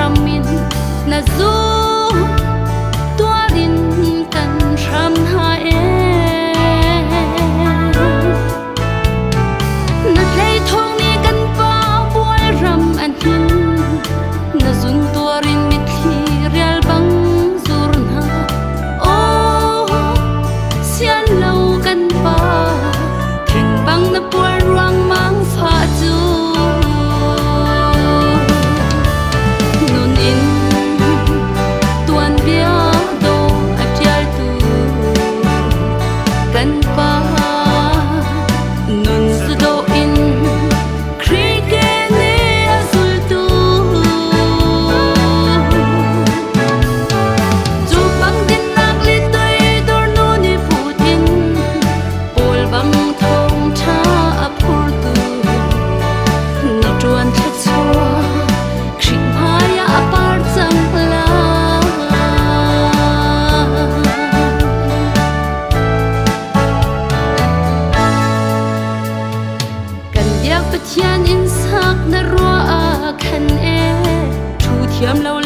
hram in na zum tuarin kan hram hna e. Na tlei thawng nih kan pa bual ram an hnin, na zun tuarin mitthli rial bang zur hna. Aw, sian lo kan pa, thing bang na pual ruangmang fa cu. Nun in tuanbia dawh a ṭialtu kan pa, nun zu in Khrih ke nih a zultu. Cu bang dinnak le toidor nu nih putin Paul bang thawngṭha a phurtu na ṭuan thluachuah Khrih hmai ah a par cang lai. Kan biak Pathian inn sak na ruah ah khan e, thu thiam lo.